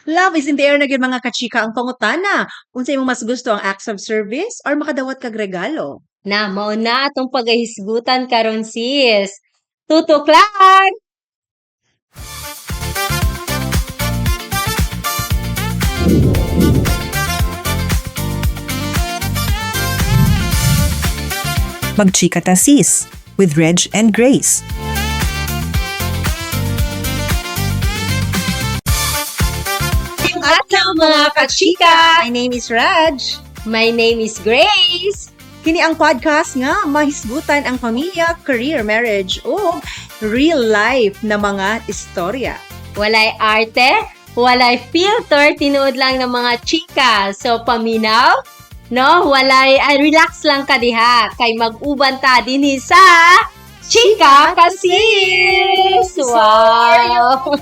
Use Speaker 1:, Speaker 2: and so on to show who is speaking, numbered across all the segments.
Speaker 1: Love is in the air na gyud, mga kachika. Ang pangutana, unsa imong mas gusto, ang acts of service or makadawat kag regalo?
Speaker 2: Na, mao na atong pagahisgutan karon, sis. Tutok lang!
Speaker 3: Magchika Ta Sis with Reg and Grace.
Speaker 2: Adlaw, mga kachika!
Speaker 1: My name is Raj.
Speaker 2: My name is Grace.
Speaker 1: Kini ang podcast nga mahisgutan ang pamilya, career, marriage o real life na mga istorya.
Speaker 2: Walay arte, walay filter, tinuod lang ng mga chika. So, paminaw, no? Walay, ay, relax lang ka diha. Kay mag-uban ta dinhi sa Chika Kasis! Wow!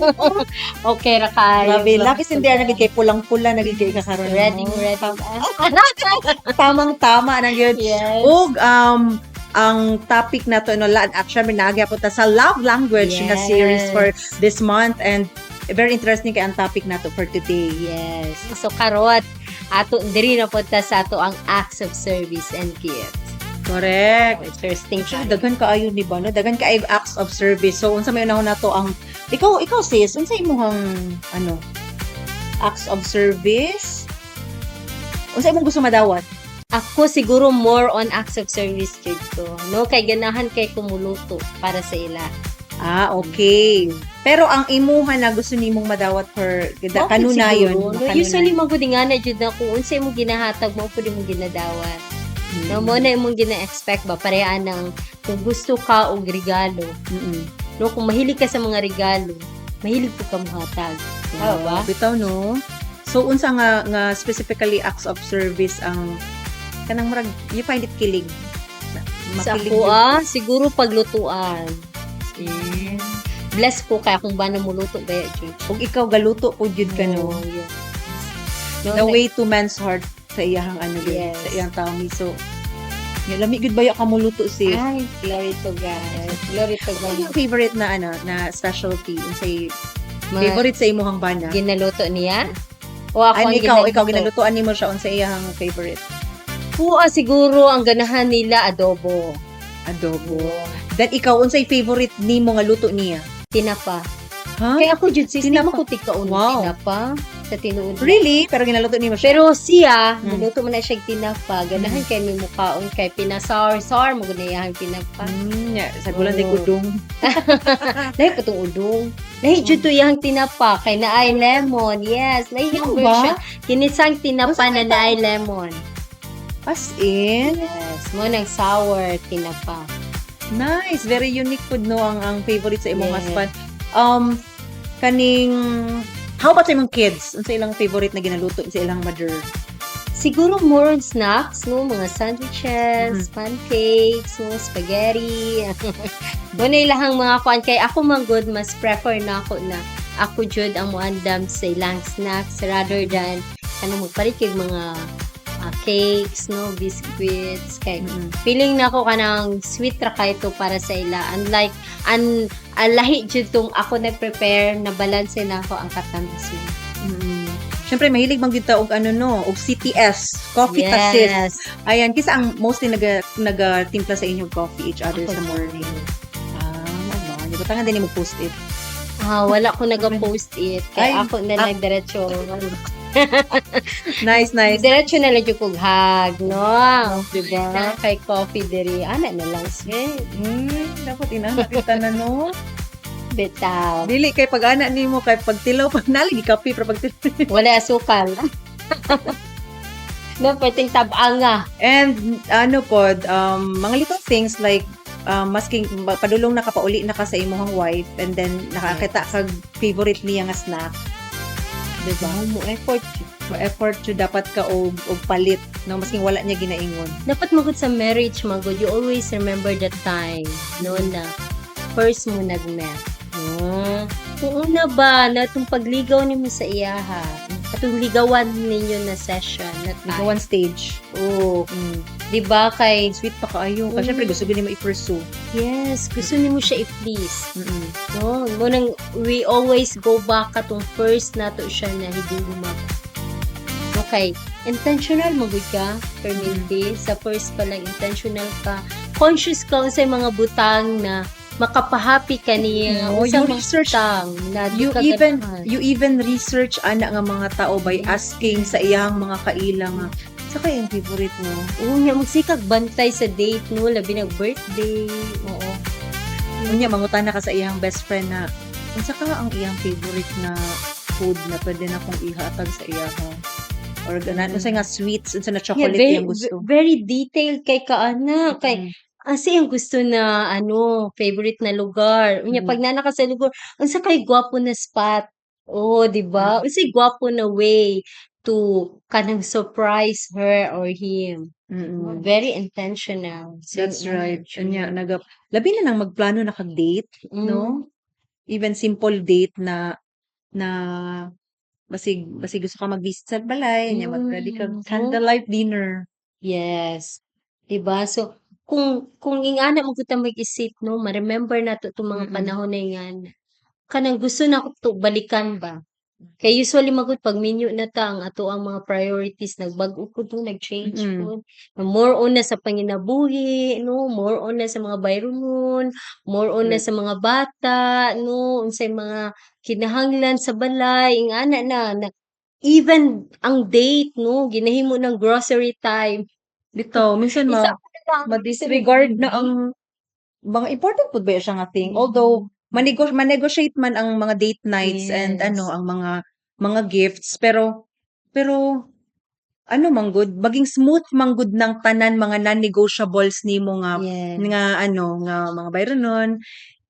Speaker 2: Okay ra kayo.
Speaker 1: Grabe, love is in the air na gid kay pulang-pula na gid kay kakaron.
Speaker 2: Ready,
Speaker 1: no?
Speaker 2: ready.
Speaker 1: Tamang-tama na gyud.
Speaker 2: Yes.
Speaker 1: Ug ang topic na to, no, actually nagya po ta sa love language nga series for this month and very interesting kay ang topic nato for today.
Speaker 2: Yes. So karon ato diri na punta sa ato ang acts of service and gifts.
Speaker 1: Correct.
Speaker 2: Interesting
Speaker 1: Actually,
Speaker 2: kayo.
Speaker 1: daghan kaayo ni ba, no? Daghan kaayo acts of service. So unsa may unahon nato ang ikaw sis, unsa imong ano acts of service? Unsa imong gusto madawat?
Speaker 2: Ako siguro more on acts of service jud ko. No, kay ganahan kay kumuluto para sa ila.
Speaker 1: Ah, okay. Pero ang imuha na gusto nimong madawat for
Speaker 2: Mao pud
Speaker 1: kanunayon.
Speaker 2: siguro, no?
Speaker 1: Makanunayon.
Speaker 2: Usually man gud nga na jud na kung unsa imong ginahatag mo pud imong ginadawat. No, mo na imong gina-expect ba pareha ng kung gusto ka og regalo. No, kung mahilig ka sa mga regalo, mahilig po ka mohatag. Tama ba?
Speaker 1: Bitaw, no? So unsa nga specifically acts of service ang kanang murag you find it kilig?
Speaker 2: Sa
Speaker 1: Makilig
Speaker 2: ako
Speaker 1: yun.
Speaker 2: ah, siguro paglutuan.
Speaker 1: Eh.
Speaker 2: Bless ko kaya kung ba na muluto ba jud.
Speaker 1: Ug ikaw galuto po jud ka, no?
Speaker 2: Oh, yes. No,
Speaker 1: The way to man's heart sa iyahang ano yun, sa iyang tummy. So, ya, lami gud baya ka moluto, sis?
Speaker 2: Ay, glory to God. Glory to
Speaker 1: Ano
Speaker 2: God.
Speaker 1: yung favorite na ano na specialty unsay
Speaker 2: Mga
Speaker 1: favorite sa imuhang bana?
Speaker 2: ginaluto niya? O ako
Speaker 1: Ay,
Speaker 2: ang
Speaker 1: ikaw
Speaker 2: ginaluto?
Speaker 1: ginalutuan nimo siya, unsa iyahang favorite?
Speaker 2: Oo, siguro ang ganahan nila adobo.
Speaker 1: Adobo. Then ikaw, unsay favorite nimo nga luto niya?
Speaker 2: Tinapa.
Speaker 1: Ha?
Speaker 2: Kaya ako jud sis, di
Speaker 1: Tinapa.
Speaker 2: mo ko tikaon
Speaker 1: Wow.
Speaker 2: tinapa sa tinuod.
Speaker 1: Really? Pero ginaluto nimo siya?
Speaker 2: Pero siya, niluto mo na siya og tinapa. Ganahan kay may mukaon kay pinasour-sour mo gud na iyang tinapa.
Speaker 1: Yeah. Sa gulan
Speaker 2: Oo.
Speaker 1: oh. Udong.
Speaker 2: Lahi pa tong udong. Lahi jud to iyang tinapa kay naay lemon. Yes, lahi yung
Speaker 1: Ano ba?
Speaker 2: version. Kinisang tinapa
Speaker 1: Basta
Speaker 2: na naay lemon.
Speaker 1: As in,
Speaker 2: Yes, mo nang sour tinapa.
Speaker 1: Nice. Very unique food, no, ang favorite sa imong husband. Kaning how about sa imong kids? Unsa ilang favorite na ginaluto sa ilang mother?
Speaker 2: Siguro more on snacks, no? Mga sandwiches, pancakes, no? Spaghetti. Mo na ilahang mga kuan kay ako man good, mas prefer na ako na ako jud ang muandam sa ilang snacks rather than ano magpalit kay mga cakes, no, biscuits kay feeling na ako kanang sweet ra kay to para sa ila, unlike an alahi jud tong ako nag-prepare na balance na ako ang katamis mo.
Speaker 1: Siyempre mahilig man gyud ta og ano, no, og CTS, coffee ta sis. Ayan, kisa ang mostly naga timpla sa inyong coffee each other
Speaker 2: Ako
Speaker 1: sa
Speaker 2: jud.
Speaker 1: morning? Ah, mao ba? Butangan din mo post it.
Speaker 2: Ah, wala ko naga-post it. Kaya
Speaker 1: Ay,
Speaker 2: ako na
Speaker 1: ah.
Speaker 2: lang diretso.
Speaker 1: Nice, nice.
Speaker 2: Diretso na lang yung kog hug, no?
Speaker 1: Diba?
Speaker 2: Na kay coffee diri. Ana na lang siya.
Speaker 1: Dapat ina kita na, no.
Speaker 2: Bitaw.
Speaker 1: Dili kay pag ana nimo kay pagtilaw pag naligi kape pero pagtilaw.
Speaker 2: Wala asukal. No, pwedeng tabanga.
Speaker 1: And ano pod, mga little things like masking padulong nakapauli na ka sa imong wife and then nakakita kag favorite niya nga snack. Diba?
Speaker 2: Mo effort.
Speaker 1: So effort jud dapat ka og palit, no, masking wala niya ginaingon.
Speaker 2: Dapat magud sa marriage, magud you always remember that time, no, na first mo nag-met. Ah, kung una ba, na itong pagligaw nimo sa iyaha, atong ligawan ninyo na session, na time.
Speaker 1: Ligawan stage.
Speaker 2: Oo. Di ba kay
Speaker 1: Sweet pa kaayo. Kasi syempre gusto gini mo i-pursue.
Speaker 2: Yes, gusto nimo siya i-please. No, mao nang we always go back katong first nato siya na higugma. Okay, intentional mo gud ka, permente. Sa first pa lang intentional ka. Conscious ka unsay mga butang na makapahappy ka niya.
Speaker 1: Oo,
Speaker 2: Unsa
Speaker 1: you
Speaker 2: mga
Speaker 1: research
Speaker 2: butang na di
Speaker 1: you
Speaker 2: ka
Speaker 1: even
Speaker 2: ganahan.
Speaker 1: You even research ana nga mga tao by asking sa iyang mga kaila nga sa kay ang favorite mo.
Speaker 2: Oo, nya magsikag bantay sa date, no, labi nag birthday.
Speaker 1: Oo. Unya mangutana ka sa iyang best friend na unsa ka ang iyang favorite na food na pwede na kong ihatag sa iya ha or ganan unsa nga sweets, unsa na
Speaker 2: Yeah,
Speaker 1: chocolate
Speaker 2: very
Speaker 1: iyang gusto.
Speaker 2: Very detailed kay ka ana kay asa iyang gusto na ano, favorite na lugar. Unya pag naa na ka sa lugar, unsa kay gwapo na spot. Oh, di ba? Unsay gwapo na way to kanang surprise her or him. Very intentional. So,
Speaker 1: That's right. Unya naga labi na nang magplano na kag date, no? Even simple date na na basig basig gusto ka mag-visit sa balay, nya mag-ready ka candlelight dinner.
Speaker 2: Yes. 'Di ba? So kung ingana mo gud ta mag-isip, no, ma-remember nato itong mga panahon na ingana. Kanang gusto na to balikan ba. Kay usually magud pag minyo na ta, ang ato ang mga priorities nagbag-o pud to, nag-change pud. More on na sa panginabuhi, no, more on na sa mga bayronon, more on na sa mga bata, no, unsay mga kinahanglan sa balay, ingana na na even ang date, no, ginahimo ng grocery time.
Speaker 1: Bitaw, minsan ma
Speaker 2: Isa pa na lang
Speaker 1: ma-disregard na ang mga important pud ba siya nga thing. Although manego-manegotiate man ang mga date nights and ano ang mga gifts, pero ano man gud, maging smooth man gud ng tanan mga non-negotiables nimo nga nga ano nga mga bayronon,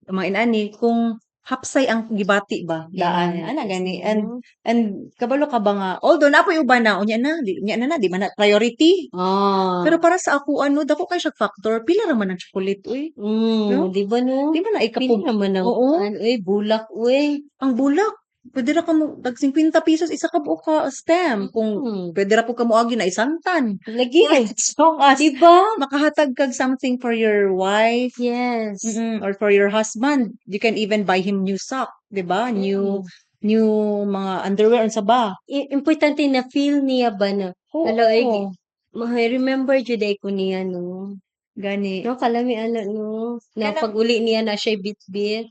Speaker 1: mga inani kung hapsay ang gibati ba daan ana gani and kabalo ka ba nga although naa poy uban na unya na di unya na na di man na priority, pero para sa ako, ano, dako kay siya factor. Pila ra man ang chocolate, uy, no?
Speaker 2: Di ba, no?
Speaker 1: Di man na
Speaker 2: Pila
Speaker 1: ikapug
Speaker 2: naman ang
Speaker 1: oo.
Speaker 2: Kuan uy, bulak uy.
Speaker 1: Ang bulak pwede ra kamo tag 50 pesos isa ka buok ka stem kung pwede ra pud ka moagi na isantan.
Speaker 2: Lagi.
Speaker 1: As long as
Speaker 2: Di ba?
Speaker 1: Makahatag kag something for your wife or for your husband. You can even buy him new sock, di ba? New new mga underwear, unsa ba?
Speaker 2: Importante na feel niya ba na
Speaker 1: Oo.
Speaker 2: hala ay ma-remember jud ay ko niya, no.
Speaker 1: Gani.
Speaker 2: No, kalami ana, no, na
Speaker 1: Kanang
Speaker 2: pag uli niya na siya bitbit.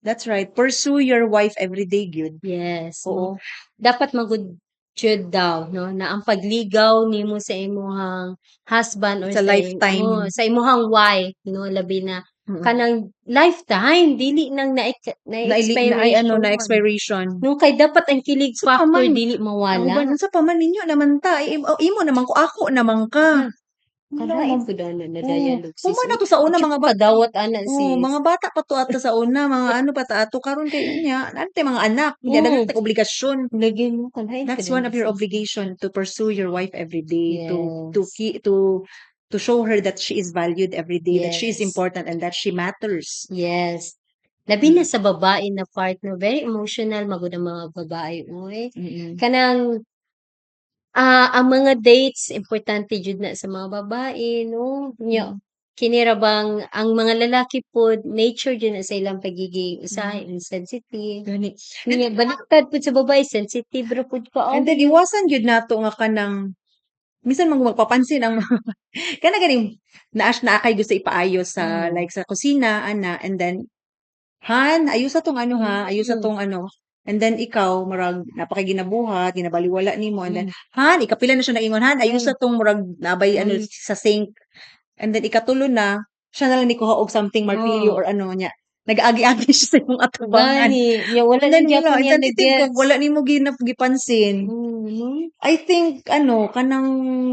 Speaker 1: That's right. Pursue your wife every day gyud.
Speaker 2: Yes,
Speaker 1: Oo.
Speaker 2: No. Dapat magud jud daw, no, na ang pagligaw nimo sa imuhang husband or
Speaker 1: It's a
Speaker 2: sa
Speaker 1: lifetime.
Speaker 2: Oh, sa imuhang wife, no, labi na kanang lifetime, dili nang na na
Speaker 1: Na na ay ano na
Speaker 2: expiration.
Speaker 1: expiration.
Speaker 2: No, kay dapat ang kilig
Speaker 1: Unsa pa
Speaker 2: factor
Speaker 1: man
Speaker 2: dili
Speaker 1: ang
Speaker 2: mawala.
Speaker 1: uban, unsa pa man, minyo naman ta, eh, oh, imo naman ko, ako naman ka.
Speaker 2: Kalain pud ana na
Speaker 1: Oo.
Speaker 2: dialogue, sis.
Speaker 1: Human na to sa una
Speaker 2: Di
Speaker 1: mga
Speaker 2: ko
Speaker 1: bata.
Speaker 2: kadawat ana,
Speaker 1: Oo,
Speaker 2: sis.
Speaker 1: mga bata pa to ato sa una, mga ano pa ta ato karon kay unya, naa tay mga anak, unya daghan tay obligasyon.
Speaker 2: Lagi, no, kalain
Speaker 1: That's
Speaker 2: pud
Speaker 1: one
Speaker 2: ana,
Speaker 1: of your
Speaker 2: sis.
Speaker 1: Obligation to pursue your wife every day, to keep to show her that she is valued every day, that she is important and that she matters.
Speaker 2: Yes. Labi na sa babae na partner, very emotional magud ang mga babae, uy. Kanang ang mga dates importante jud na sa mga babae, no. Nya kini ra bang ang mga lalaki pod, nature jud na sa ilang pagiging usahay sensitive.
Speaker 1: Gani.
Speaker 2: Nya baliktad pud sa babae, sensitive ra pud kaayo.
Speaker 1: And then iwasan gyud nato nga kanang minsan man magpapansin ang mga kana ganing naa kay gusto ipaayos sa like sa kusina ana, and then, "Han, ayusa tong ano ha, ayusa tong ano." And then ikaw murag napakay ginabuhat, ginabaliwala nimo, and then, "Han," ikapila na siya naingon, "Han, ayusa tong murag naabay ano sa sink." And then ikatulo na, siya na lang nikuha og something, martilyo or ano nya. Nagaagi-agi siya sa imong atubangan.
Speaker 2: Gani, nya wala
Speaker 1: And then
Speaker 2: na gyapon
Speaker 1: wala,
Speaker 2: niya
Speaker 1: sensitive ka,
Speaker 2: na-gets.
Speaker 1: wala nimo gipansin.
Speaker 2: No?
Speaker 1: I think ano kanang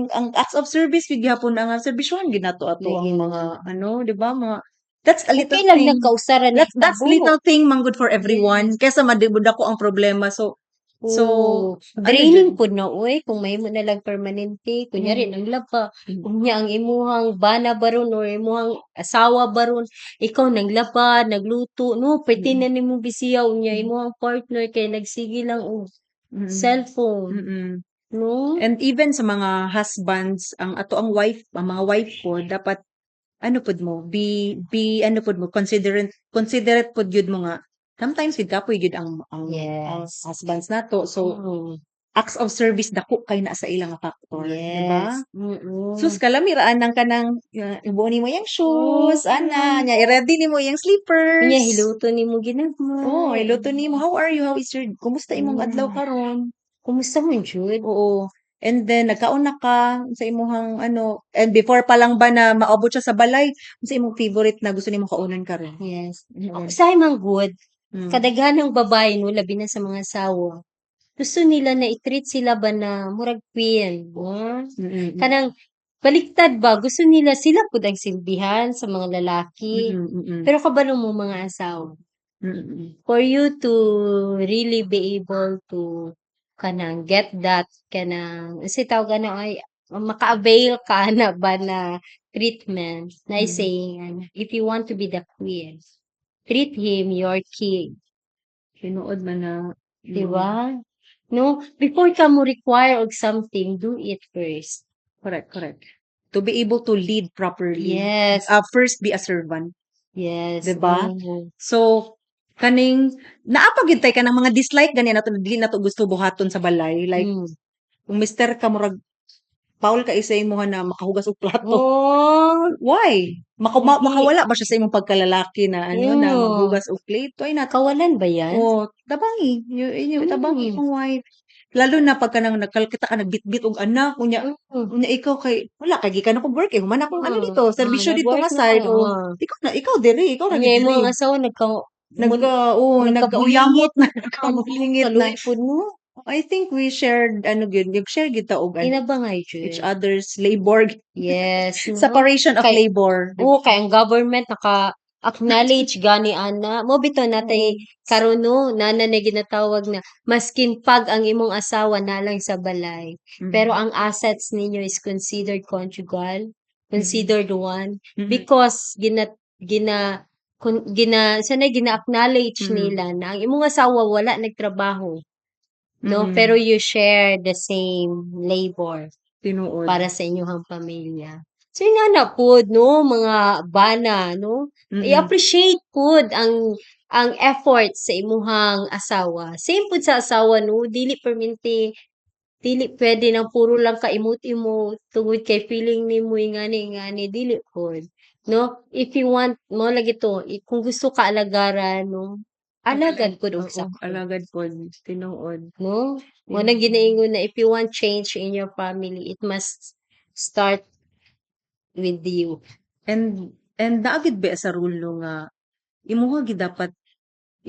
Speaker 1: ang acts of service gyud gihapon ang serbisyohan gyud nato ato ang
Speaker 2: Lagi.
Speaker 1: Mga ano, di ba, mga that's a little
Speaker 2: Okay lang
Speaker 1: thing.
Speaker 2: nagkausara na
Speaker 1: That's
Speaker 2: hitabo.
Speaker 1: Little thing man good for everyone kaysa madako ang problema. So
Speaker 2: Oo.
Speaker 1: ano
Speaker 2: Draining
Speaker 1: jud?
Speaker 2: pud na uy kung mahimo na lang permanente. Kunyari naglaba, unya ang imuhang bana baron or imuhang asawa baron, ikaw naglaba, nagluto, no, perti na nimo bisiya, unya imuhang partner kay nagsige lang og cellphone. No?
Speaker 1: And even sa mga husbands, ang ato ang wife, ang mga wife po, dapat ano pud mo, be ano pud mo, considerate pud gyud mo nga sometimes gid kapoy gyud ang husbands nato. So acts of service, dako kay na sa ilang nga factor, di ba?
Speaker 2: Yes.
Speaker 1: Sus, kalami ra anang kanang ibuo nimo yang shoes, ana, nya i-ready nimo yang slippers.
Speaker 2: Nya hiluto nimo ginagmay.
Speaker 1: Oh, hiluto nimo. How are you? How is your Kumusta imong adlaw karon?
Speaker 2: Kumusta man jud?
Speaker 1: Oo. And then nagkaon na ka sa imuhang ano, and before pa lang ba na maabot siya sa balay, unsa imong favorite na gusto nimong kaunon karon?
Speaker 2: Yes. Usahay man gud, kadaghanang babae, no, labi na sa mga asawa, gusto nila na i-treat sila ba na murag queen, no? Kanang baliktad ba, gusto nila sila pud ang silbihan sa mga lalaki. Pero kabalo mo, mga asawa, for you to really be able to kanang get that kanang unsay tawag ana ay, maka-avail ka na ba na treatment na saying ano, if you want to be the queen, treat him your king.
Speaker 1: Tinuod man na.
Speaker 2: Di ba? No, before ka mo require og something, do it first.
Speaker 1: Correct. To be able to lead properly, first be a servant. Diba?
Speaker 2: Oo.
Speaker 1: So, kaning naa pa gyud tay kanang mga dislike gani nato na dili nato gusto buhaton sa balay. Like, kung mister ka, murag paul ka isa imo na makahugas og plato. Why? Makawala ba siya sa imong pagkalalaki na ano na maghugas og plate? Why not?
Speaker 2: Kawalan ba yan?
Speaker 1: Oh, tabangi. Tabangi imong wife. Lalo na pagka nang nagkalkita ka, nagbitbit og anak, unya unya ikaw kay wala kay gikan ako work eh, human akong ano dito, serbisyo dito
Speaker 2: nag-work
Speaker 1: nga
Speaker 2: na
Speaker 1: side,
Speaker 2: ka,
Speaker 1: oh. Ikaw na, ikaw diri, ikaw ra
Speaker 2: Unya
Speaker 1: gid
Speaker 2: imong
Speaker 1: diri.
Speaker 2: asawa nagka
Speaker 1: Nagka oh, nagkauyamot na, nagkamulingit na.
Speaker 2: Kaluoy pud, no?
Speaker 1: I think we shared ano gyud, nag-share gyud ta og ano,
Speaker 2: Tinabangay jud.
Speaker 1: each other's labor.
Speaker 2: Yes, no?
Speaker 1: Separation of labor.
Speaker 2: Oo, kay ang government naka acknowledge gani ana. Mo bitaw natay karon, no, nana na ginatawag na maskin pag ang imong asawa na lang sa balay, pero ang assets ninyo is considered conjugal, considered one because gina gina kun, gina sana gina-acknowledge nila na ang imong asawa wala nagtrabaho, no, pero you share the same labor
Speaker 1: Tinuod.
Speaker 2: para sa inyong pamilya. So yun nga na pod, no, mga bana, no, i-appreciate pod ang effort sa imuhang asawa. Same pod sa asawa, no, dili permente, dili pwede nang puro lang ka emote-emote tungod kay feeling nimo ingani ingani, dili pod. No, if you want mo lagi to, kung gusto ka alagaran, no, alagad pud og
Speaker 1: Oo,
Speaker 2: sakto.
Speaker 1: Alagad pod, tinuod.
Speaker 2: No? Mo nang ginaingon na if you want change in your family, it must start with you.
Speaker 1: And naa gid ba sa rule, no, nga imuha gid dapat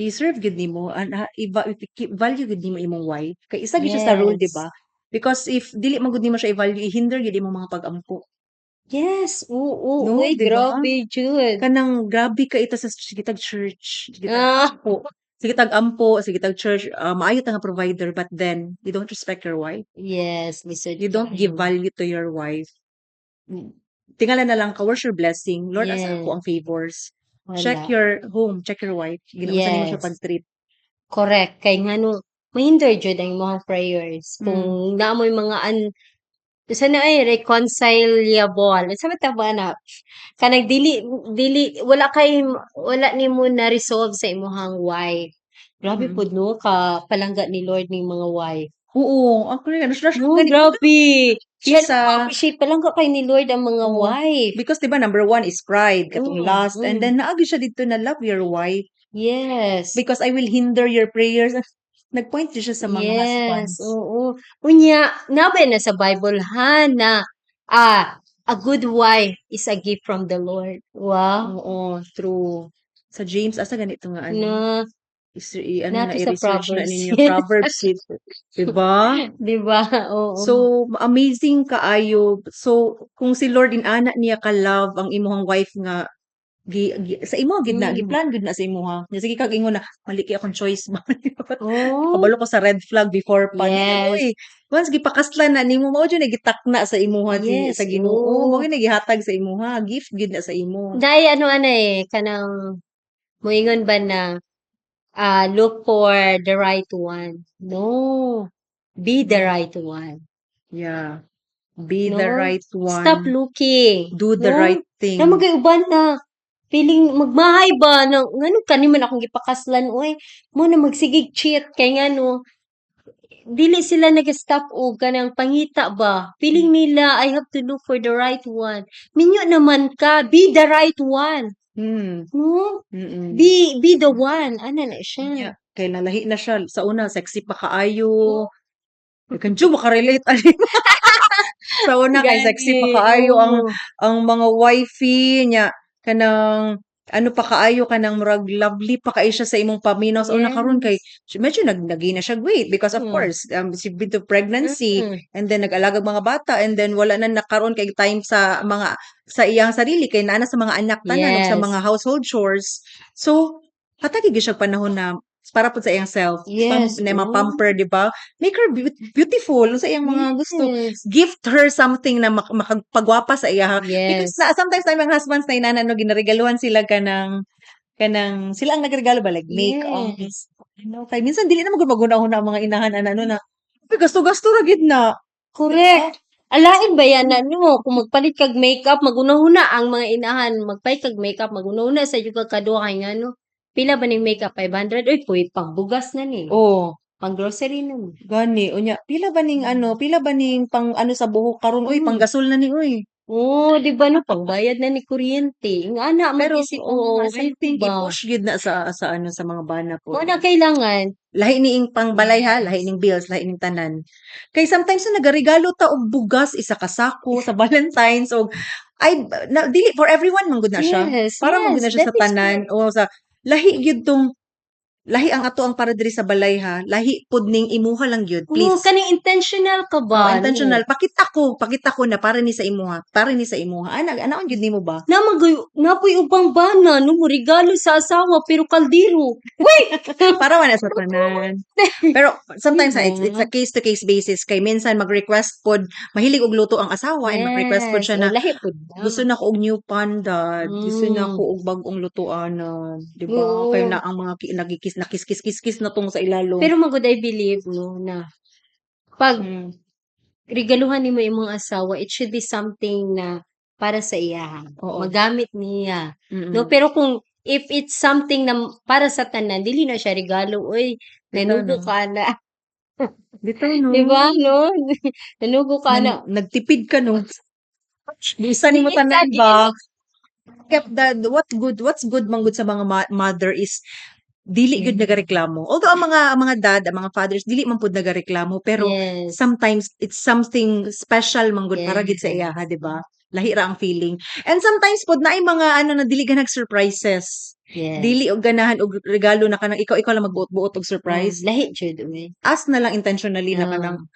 Speaker 1: i-serve gid nimo an i-value gid nimo imong wife kay isa gid siya sa rule, di ba? Because if dili man gud nimo siya i-value, i-hinder gid imong mga pag-ampo.
Speaker 2: Yes, oo,
Speaker 1: No,
Speaker 2: uy,
Speaker 1: di ba?
Speaker 2: Grabe jud.
Speaker 1: Kanang grabe ka ita sa sige tag church, sige tag ampo, sige tag ampo, sige tag church, maayo ta nga provider, but then you don't respect your wife.
Speaker 2: Yes, lisod
Speaker 1: You don't give
Speaker 2: kaayo.
Speaker 1: Value to your wife. Tingala na lang ka, where's your blessing? Lord, asa ako ang favors? Check
Speaker 2: Wala.
Speaker 1: Your home, check your wife. Ginaunsa nimo siya pag-treat.
Speaker 2: Correct. Kay ngano, mahinder jud ang imong prayers. Kung naa mo'y mga sana ay reconcilable. Unsa man tawag ana? Kanang dili dili wala kay wala nimo na resolve sa imong wife. Grabe pud, no, ka palangga ni Lord ning mga wife.
Speaker 1: Oo, ako rin. Ano siya,
Speaker 2: No, grabe.
Speaker 1: siya
Speaker 2: Yan appreciate, palangga kay ni Lord ang mga wife.
Speaker 1: Because 'di ba number one is pride, katong lust, and then naa gyud siya dito na love your wife because I will hinder your prayers. Nag-point gyud siya sa mga husbands.
Speaker 2: Oo. Unya, nabay na sa Bible ha na a good wife is a gift from the Lord. Wow.
Speaker 1: Oo, true. Sa James, asa ganito nga ano?
Speaker 2: Na
Speaker 1: Is, ano na
Speaker 2: nato sa
Speaker 1: i-research na
Speaker 2: Proverbs.
Speaker 1: ninyo, Proverbs, diba?
Speaker 2: Di ba? Oo.
Speaker 1: So, amazing kaayo. So, kung si Lord inana niya ka-love ang imuhang wife nga gi, sa imo gid na giplan gid na sa imuha. Sige kag ingon na mali kay akong choice ba. Kabalo ko sa red flag before pa. Uy, once gipakaslan na nimo, mao jud na gitakna sa imuha si sa Ginoo. Mao gyud na gihatag sa imuha, gift gid na sa imo.
Speaker 2: Dai ano ana eh, kanang moingon ba na look for the right one. No. Be the right one.
Speaker 1: Yeah. Be the
Speaker 2: No?
Speaker 1: right one.
Speaker 2: Stop looking.
Speaker 1: Do the
Speaker 2: No?
Speaker 1: right thing.
Speaker 2: Na magay uban na feeling magmahay ba na ngano kani man akong gipakaslan, oy, mo na magsigig cheat kay ngano dili sila nag-stop og kanang pangita ba. Feeling nila, "I have to look for the right one." Minyo naman ka, be the right one. No? Be the one ana na siya.
Speaker 1: Yeah. Kay nalahi na siya. Sa una, sexy pa kaayo. Kan jud makarelate ani. Sa una kay sexy pa
Speaker 2: Gani,
Speaker 1: kaayo ang
Speaker 2: oo.
Speaker 1: Ang mga wifey niya, kanang ano pa kaayo, kanang murag lovely pa kaayo siya sa imong paminaw sa una. Karon kay medyo nag na siya weight because, of course, she been to pregnancy and then nag-alagag mga bata and then wala na nakaroon kay time sa mga sa iyang sarili kay naa na sa mga anak tanan ug sa mga household chores. So hatagi gyud siya panahon na para pud sa iyang self na ma-pamper, di ba? Make her beautiful sa iyang mga gusto. Gift her something na makapagwapa sa iya because na sometimes na mga husbands na inana, no, ginaregaluhan sila kanang sila ang nagregalo ba, like make-up, ano, kay minsan dili na magud maghuna-huna ang mga inahan ana, ano na, "Uy, gasto-gasto ra gid na."
Speaker 2: Correct. Alain ba yan na no, kung magpalit kag makeup, magunahuna ang mga inahan, magpalit kag makeup, magunahuna sa jud kag kaduha kay ngano. Pila ba ning makeup? 500? Uy, puy, pangbugas na ni. Pang grocery na ni.
Speaker 1: Gani, unya pila ba ning ano, pila ba ning pang ano sa buhok karon, uy, panggasol na ni, uy.
Speaker 2: Oo, di ba no, pangbayad na ni kuryente. Nga ana
Speaker 1: Pero
Speaker 2: mag-isip ang
Speaker 1: oo,
Speaker 2: mga
Speaker 1: I
Speaker 2: asawa
Speaker 1: think
Speaker 2: ba.
Speaker 1: I-push gyud na sa ano, sa mga bana po.
Speaker 2: Mao na kailangan.
Speaker 1: Lahi niing pangbalay ha, lahi ning bills, lahi ning tanan. Kay sometimes na nagaregalo ta og bugas isa ka sako sa Valentine's og ay na, dili for everyone man gud na siya. Para man gud na siya sa
Speaker 2: That is
Speaker 1: tanan o sa lahi gyud tong lahi ang ato ang para diri sa balay ha. Lahi pud ning imuha lang gyud,
Speaker 2: Oo,
Speaker 1: please.
Speaker 2: Kaning intentional ka
Speaker 1: Oh,
Speaker 2: ba?
Speaker 1: Intentional. Pakita ko na para ni sa imuha, para ni sa imuha. Ana, anaon gyud nimo ba?
Speaker 2: Na magay napoy ubang bana no mo regalo sa asawa pero kaldero. Uy!
Speaker 1: Para man na sa tanan. Pero sometimes ha, it's a case to case basis kay minsan mag-request pod, mahilig og luto ang asawa and mag-request pod siya na
Speaker 2: Oh, lahi pod na.
Speaker 1: "Gusto na ko og new pan, Dad. Gusto na ko og bag-ong lutuanan." Di ba?
Speaker 2: Oo.
Speaker 1: Kay na ang mga nagikis nakis-kis kis na tong sa ilalom.
Speaker 2: Pero magud I believe no na pag regaluhan nimo imong asawa, it should be something na para sa iya. Magamit niya. No, pero kung if it's something na para sa tanan, dili na siya regalo, uy.
Speaker 1: Bitaw,
Speaker 2: Nanugo
Speaker 1: no?
Speaker 2: ka na.
Speaker 1: Bitaw, no?
Speaker 2: Di ba, no? Nanugo ka na.
Speaker 1: Nagtipid ka, no? Bisa nimo
Speaker 2: Di
Speaker 1: tanan
Speaker 2: isa,
Speaker 1: ba? Kept the what's good man gud sa mga mother is dili gyud nagareklamo. Although ang mga dad, ang mga fathers dili man pud nagareklamo, pero sometimes it's something special man gud para gid sa iyaha, di ba? Lahi ra ang feeling. And sometimes pod naay mga ano na dili ganag surprises. Dili og ganahan og regalo na kanang ikaw lang magbuot-buot og surprise.
Speaker 2: Lahi jud, uy.
Speaker 1: Ask na lang intentionally na kanang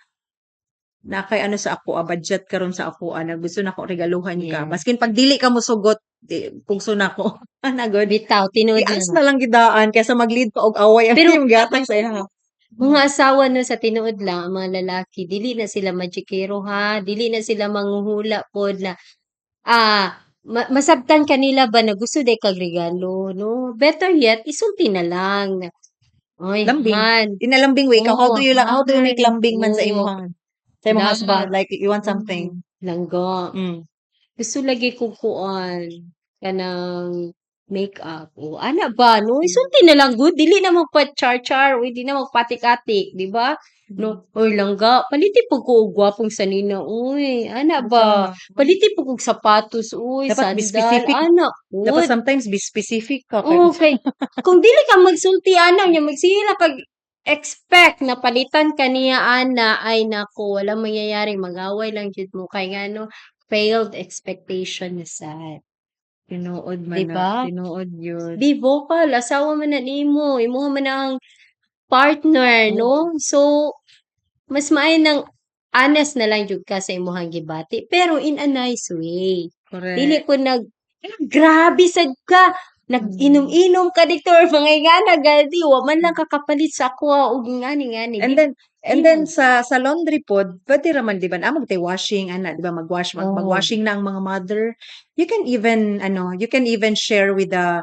Speaker 1: na kay ano sa ako, budget karon sa ako, ana gusto na ko regaluhan ka. Maskin pag dili ka mosugot, di, pugso na ko. Ana gud.
Speaker 2: Bitaw, tinuod
Speaker 1: I-ask
Speaker 2: na.
Speaker 1: Na lang gidaan kaysa mag-lead pa og away ang
Speaker 2: Pero
Speaker 1: imong gihatag sa iya.
Speaker 2: Mga asawa no, sa tinuod lang, ang mga lalaki, dili na sila magikero ha, dili na sila manghuhula pod na masabtan kanila ba na gusto day kag regalo, no? Better yet, isulti na lang na, "Oy,
Speaker 1: Lambing.
Speaker 2: Han."
Speaker 1: In a lambing way, ikaw, how do you make
Speaker 2: Han.
Speaker 1: Lambing man sa imong husband? Like you want something.
Speaker 2: Langga. "Gusto lagi ko kuan kanang makeup." O ana ba no, isulti na lang gud, dili na magpa-char-char, uy, di na magpatik-atik, di ba? No, "Oy langga, paliti pud ko og gwapong sanina, uy." Ana ba? "Paliti pud kog sapatos, uy,
Speaker 1: Dapat be
Speaker 2: sandal."
Speaker 1: specific.
Speaker 2: Ana
Speaker 1: Dapat
Speaker 2: pud.
Speaker 1: Sometimes be specific ka.
Speaker 2: Oo, kay kung dili ka magsulti ana nya magsige na kag expect na palitan ka niya ana, ay nako, walang mangyayari, mag-away lang jud mo kay ngano, failed expectation na sad.
Speaker 1: Tinuod man
Speaker 2: Di
Speaker 1: na,
Speaker 2: ba?
Speaker 1: Tinuod yun.
Speaker 2: Be vocal, asawa man na nimo, imuha man na ang partner, no? So, mas maayo nang honest na lang jud ka sa imuhang gibati, pero in a nice way.
Speaker 1: Correct.
Speaker 2: Dili ko nag grabe sad ka, nag-inom-inom ka dito or mga ingana gadi, wa man lang ka kapalit sa akoa og ngani ngani.
Speaker 1: And then sa laundry pod, pwede ra man, di ba? Among tay washing ana, di ba? Mag-wash mag,
Speaker 2: Oo.
Speaker 1: Mag-washing na ang mga mother. You can even ano, you can even share with the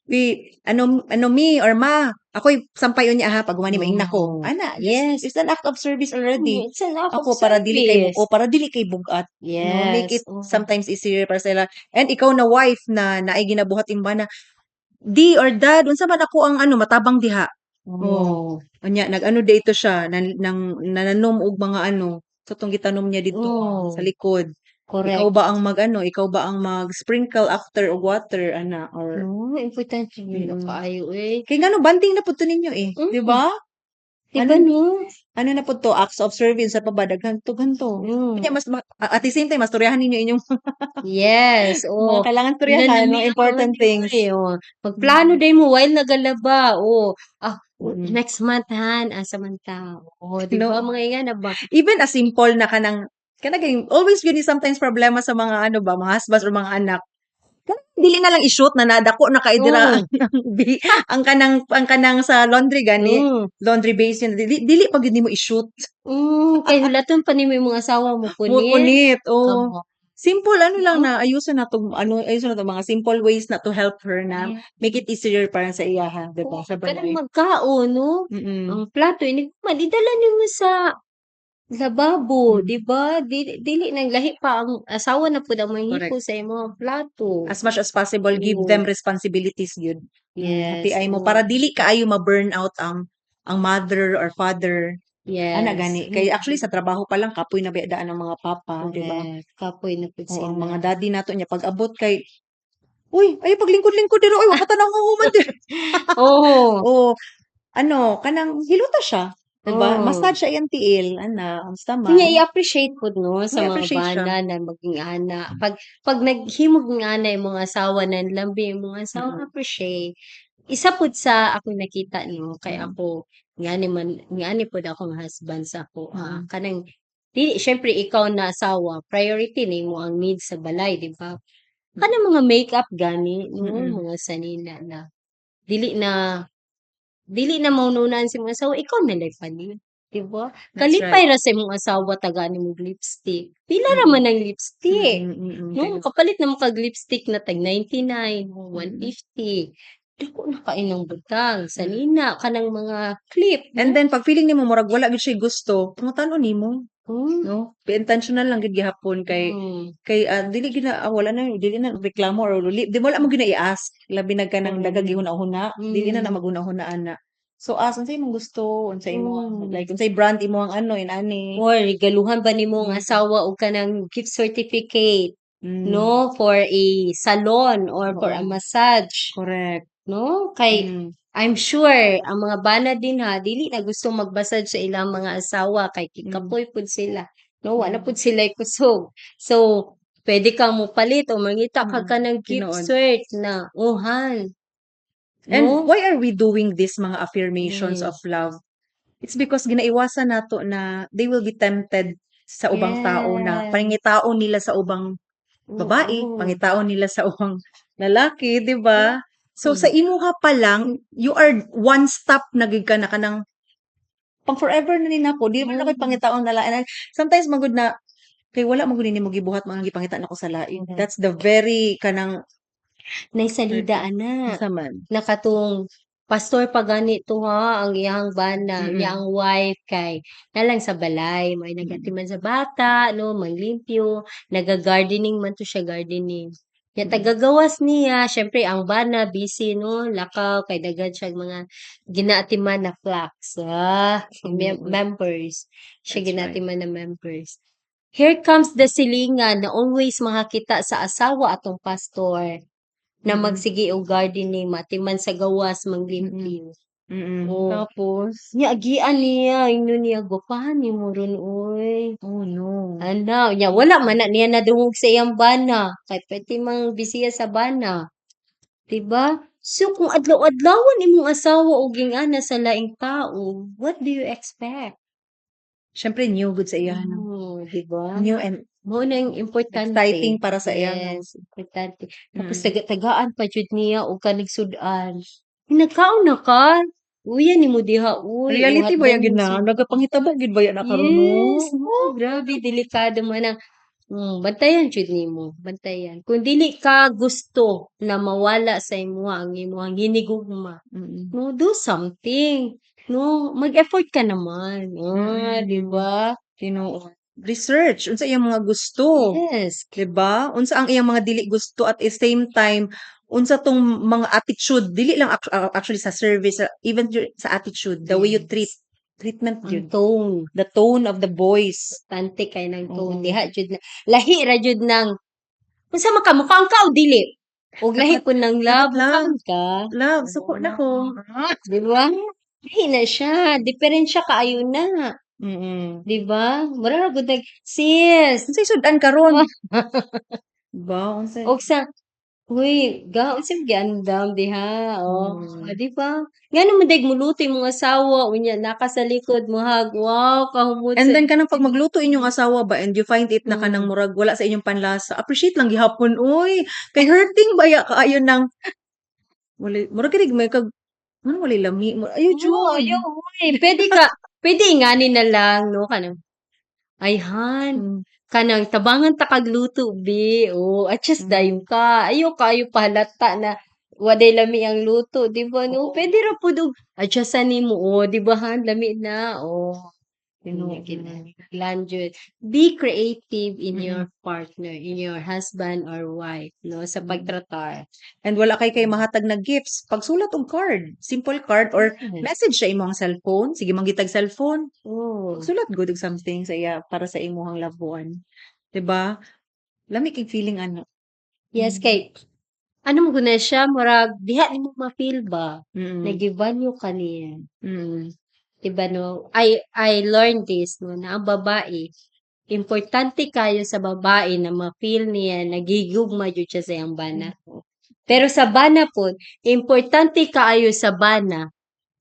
Speaker 1: We ano ano mi or ma, ako'y sampayon niya ha pag humani maingna ko.
Speaker 2: Oh.
Speaker 1: Ana, it's an act of service already.
Speaker 2: It's an act of
Speaker 1: Ako para dili kay
Speaker 2: service.
Speaker 1: O para dili kay bugat. No, make it sometimes easier para sa ila. And ikaw na wife na naay ginabuhat imong bana, "Di or dad, unsa man ako ang ano matabang diha?"
Speaker 2: Oh.
Speaker 1: Unya nag-ano dito siya nan nang nananom og mga ano sa tong gitanom niya didto sa likod. Ikaw ba ang mag-ano, ikaw ba ang mag-sprinkle after og water ana or
Speaker 2: No, importante gyud kaayo eh.
Speaker 1: Kay ngano bonding na pud to ninyo eh, di ba?
Speaker 2: Di ba
Speaker 1: Ano
Speaker 2: no?
Speaker 1: ano na pud to, acts of service sa pa ba, daghan to ganto. Unya mas at the same time mastoryahan ninyo inyong mga kailangan storyahan, mga important things.
Speaker 2: Eh, oh. Magplano day mo while nagalaba. Oh. Ah, next month han, asa man ta. Oh, di
Speaker 1: No.
Speaker 2: ba mga ingana ba?
Speaker 1: Even a simple na kanang kana ganing always gyud ni sometimes problema sa mga ano ba, mga husbands or mga anak. Kanang dili na lang i-shoot na nadako na kay dira ang kanang sa laundry gani, laundry basin, dili dili pa gyud nimo i-shoot.
Speaker 2: Kay hulaton pa nimo imong asawa mo
Speaker 1: Mo
Speaker 2: punit.
Speaker 1: punit, oh.
Speaker 2: Kamo.
Speaker 1: Simple ano lang na ayuson na tong ano, ayuson na tong mga simple ways na to help her na make it easier para sa iyaha, di ba?
Speaker 2: Oh,
Speaker 1: Sa
Speaker 2: kanang
Speaker 1: balay.
Speaker 2: magkaon no. Ang plato inig man idala nimo sa lababo, di ba? Dili dili nang lahi pa ang asawa na pud ang manghipos sa imong plato.
Speaker 1: As much as possible, give them responsibilities gyud.
Speaker 2: Yes.
Speaker 1: Happy mo para dili kaayo ma-burn out ang mother or father. Ana gani kay actually sa trabaho pa lang kapoy na daan ang mga papa, di ba?
Speaker 2: Correct. Kapoy na pud
Speaker 1: Oo, ang
Speaker 2: sila.
Speaker 1: mga daddy nato niya pag abot kay, "Uy, ay paglingkod-lingkod dira oy, wa pa ta nanghuhuman dira." Oo. Ano, kanang hiluta siya, di ba?
Speaker 2: Oo.
Speaker 1: Massage siya iyang tiil, ana, unsa man.
Speaker 2: Kanya i-appreciate pud no sa mga
Speaker 1: I-appreciate siya.
Speaker 2: bana na maging ana. Pag naghimog nga ana imong asawa, nanlambi imong asawa, appreciate. Isa pud sa akong nakita no, kay ako ngani man ngani pud akong husband sa ako kanang di syempre ikaw na asawa, priority nimo ang needs sa balay, di ba? Kanang mga makeup gani no, mga sanina na dili na mauna-unaan sa imong asawa, ikaw na lay palit, di ba?
Speaker 1: That's
Speaker 2: Kalipay
Speaker 1: right.
Speaker 2: ra sa imong asawa tagaan nimo og lipstick. Pila ra man ang lipstick. No, kapalit na mo kag lipstick na tag 99, 150. Dako na kaayo ng butang sanina kanang mga clip,
Speaker 1: And
Speaker 2: no?
Speaker 1: then pag feeling nimo murag wala gyud siya gusto, pangutan-on nimo. No? Be intentional lang gyud gihapon kay kay dili gyud na wala na dili na reklamo or dili di wala mo gyud na i-ask labi na kanang daghang gihuna-huna, dili na na maghuna-huna ana. So ask unsay imong gusto, unsay imong like unsay brand imo ang ano inani.
Speaker 2: Or regaluhan ba nimo ang asawa og kanang gift certificate, no, for a salon or for a massage. No? Kay I'm sure ang mga bana din ha dili na gusto mag-massage sa ilang mga asawa kay kikapoy pud sila. No, wala pud sila kusog. So, pwede kang mopalit o mangita ka kanang gift cert na uhan.
Speaker 1: And
Speaker 2: No?
Speaker 1: why are we doing this mga affirmations of love? It's because ginaiwasan nato na they will be tempted sa ubang tao na pangitaon nila sa ubang babae, pangitaon nila sa ubang lalaki, di ba? So sa imuha pa lang, you are one stop na gid ka na kanang pang forever na ni nako, di man na ko'y pangitaon na lain. Sometimes magud na kay wala man gud nimo gibuhat mga gipangita nako sa lain. That's the very kanang
Speaker 2: Naisalida ana.
Speaker 1: Unsa man?
Speaker 2: Nakatong pastor pa gani to ha ang iyang bana, iyang wife kay nalang sa balay, may nagatiman sa bata, no, manglimpyo, naga-gardening man to siya, gardening. Nya tagagawas niya, syempre ang bana busy no, lakaw kay daghan siya mga ginaatiman na flocks, members. Siya
Speaker 1: That's right.
Speaker 2: ginaatiman na members. Here comes the silingan na always makakita sa asawa atong pastor na magsige og gardening, matiman sa gawas, manglimpyo. Oh.
Speaker 1: Tapos
Speaker 2: Nya agian niya, ingnon niya, "Gwapahan nimo ron oy."
Speaker 1: Oh no.
Speaker 2: Ana, nya wala man na niya nadungog sa iyang bana kay pwede mang bisiya sa bana. 'Di ba? So kung adlaw-adlawan imong asawa og ingana sa laing tao, what do you expect?
Speaker 1: Syempre new gud sa iya no.
Speaker 2: Oh, 'di ba?
Speaker 1: New and
Speaker 2: Mao na yung importante.
Speaker 1: exciting para sa iya no.
Speaker 2: Yes, importante. Tapos taga-tagaan pa jud niya og kanig sud-an. Nagkaon na ka? Uya nimo diha uy.
Speaker 1: Reality ba
Speaker 2: Uhat
Speaker 1: gyud na?
Speaker 2: si
Speaker 1: Nagapangitabo gyud ba na karon no?
Speaker 2: Yes, oh, grabe delikado man ang Bantayan jud nimo, bantayan. Kung dili ka gusto na mawala sa imuha ang imuhang hinigugma, no, do something. No, mag-effort ka naman. Ah, di ba?
Speaker 1: Tinuod. Research unsa iyang mga gusto. 'Di ba? Unsa ang iyang mga dili gusto, at the same time unsa tong mga attitude, dili lang actually sa service, even sa attitude, the way you treat, treatment
Speaker 2: Ang
Speaker 1: jud.
Speaker 2: tone.
Speaker 1: The tone of the voice.
Speaker 2: Importante kay ng tone.
Speaker 1: Oo.
Speaker 2: Diha jud na lahi ra jud nang unsa man ka, mukaon ka o dili? Og lahi pud nang love,
Speaker 1: Dapat lang.
Speaker 2: mukaon ka.
Speaker 1: Love, suko na ko.
Speaker 2: Di ba? Lahi na siya, diferensya kaayo na. Di ba? Mura ra gud nag sis.
Speaker 1: Unsay sud-an karon? Ba, unsay
Speaker 2: Og sa uy, ga unsa man giandam diha, oh, di ba? Ngano man diay muluto imong asawa, unya naa ka sa likod mohag, wow, kahumot
Speaker 1: And
Speaker 2: sa
Speaker 1: then kanang pag magluto inyong asawa ba and you find it na kanang murag wala sa inyong panlasa, appreciate lang gihapon oy. Kay hurting baya kaayo nang wala, murag kini may kag ano, walay lami mo. Ayo
Speaker 2: Oo,
Speaker 1: jud.
Speaker 2: ayaw, uy. Pwede ka, pwede ingani na lang, no, kanang, ay han, kanang tabangan ta kag luto, bi. Oh, adjust dayon ka. Ayaw kaayo pahalata na waday lami ang luto, di ba, no?
Speaker 1: Oo.
Speaker 2: Pwede ra pud og adjustan nimo, oh, di ba han, lami na, oh.
Speaker 1: Tinuod.
Speaker 2: Kinahanglan jud. Be creative in your partner, in your husband or wife, no, sa pagtratar.
Speaker 1: And wala kay mahatag na gifts, pagsulat og card, simple card or message sa imong cellphone, sige manggitag cellphone.
Speaker 2: Oh.
Speaker 1: Sulat gud og something sa iya para sa imong loved one. 'Di ba? Lami kay feeling ano.
Speaker 2: Yes, kay ano mo guna siya, murag diha nimo ma-feel ba na gi-value ka niya. Diba, no? I learned this, no, na ang babae, importante kayo sa babae na ma-feel niya na gigugma jud siya sa iyang bana. Pero sa bana pod, importante kaayo sa bana